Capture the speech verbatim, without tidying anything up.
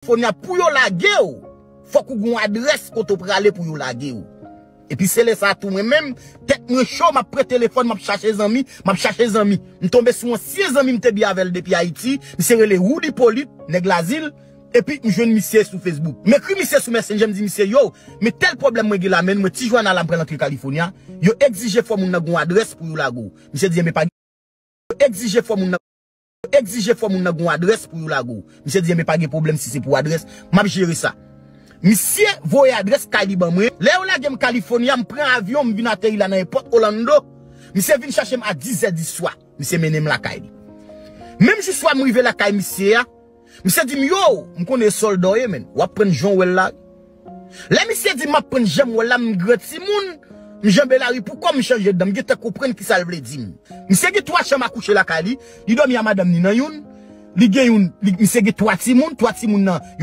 Kalifònya pou yo lage w, fòk ou gen yon adrès kote w prale pou yo lage w. Epi se lè sa a tou mwen menm, tèt mwen cho, m ap pran telefòn, m ap chache zanmi, m ap chache zanmi. M tonbe sou ansyen zanmi m te byen avè l depi Ayiti, misye rele Roody Polit, nèg Lazil, epi m jwenn misye sou Facebook. M ekri misye sou Messenger, m di misye, yo, men tèl pwoblèm mwen gen la, men mwen ti jwana la m pral antre Kalifònya, yo egzije fò moun nan gen yon adrès pou yo lage w. Misye di, enben pa egzije fò moun nan egzije fò moun nan gen yon adrès pou yo lage w. Misye di, enben pa gen pwoblèm si se pou adrès, m ap jere sa. Misye voye adrès kay li ban mwen. Lè yo lage m Kalifònya, m pran avyon, m vin ateri la nan èpòt Orlando. Misye vin chache m a dis zè di swa. Misye mennen m lakay li. Menm jou swa m rive lakay misye a, misye di m, yo, m konnen sòlda w ye, men w ap pran jan w wè l la. Lè misye di m ap pran jan m wè l la, m gran timoun, m janbe lari pou kò m, m chanje dan, m gentan konprann kisa l vle di m. Misye gen twa chanm a kouche lakay li, li dòmi a madanm ni nan youn, li gen youn, li, misye gen twa timoun, twa timoun nan,